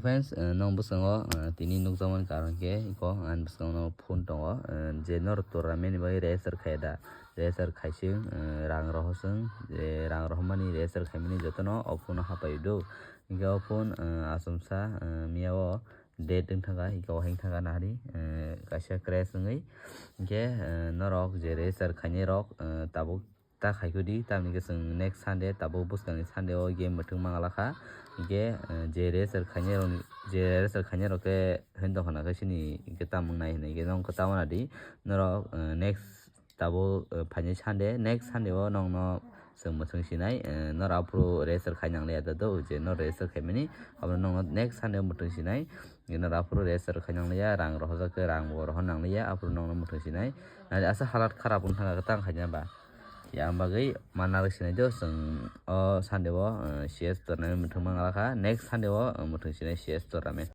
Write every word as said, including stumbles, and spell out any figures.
Friends, eh, nong bwskango, eh, tini nukjakmani karon khe iko ani bwskango phone tongo, eh, je norok tournament ni bagwi register khaiya da, register khaising, eh, rang rohosing, je rang rohormani register khaimani jotono o phone o hapai do. Hinkhe o phone, eh, achomsa, eh, miyao date wng thangkha, hinkhe o heng thangkha nahari, eh, kaisa crash wngwi. Hinkhe, eh, norok je register khainai rok, eh, tabuk ta khaikudi, tamni khe chwng next Sunday, tabuk bwskangni Sunday o game mwthwng mangalakha. Hinkhe, eh, je register khainai rokni, je register khainai rok khe hwn tongkha na khe sini hinkhe tamung nai hinwi hinkhe nong kwta wana di. Norok, eh, next tabuk, eh, phainai Sunday, next Sunday o nongno chwng mwthwng sinai, eh, norok aphuru register khai nangliya da do, je no register khaimani, abono nongno next Sunday o mwthwng sinai. Norok aphuru register khai nangliya, rang rohorjak khe rang bo rohor nangliya, aphuru nongno mwthwng sinai. Nai asa halat kharap wng thangkha tang khaina ba. Yang bagwi manna rw sinai do chwng o Sunday o, eh, C S tournament mwthwng mangalakha, next Sunday o, eh, mwthwng sinai C S tournament.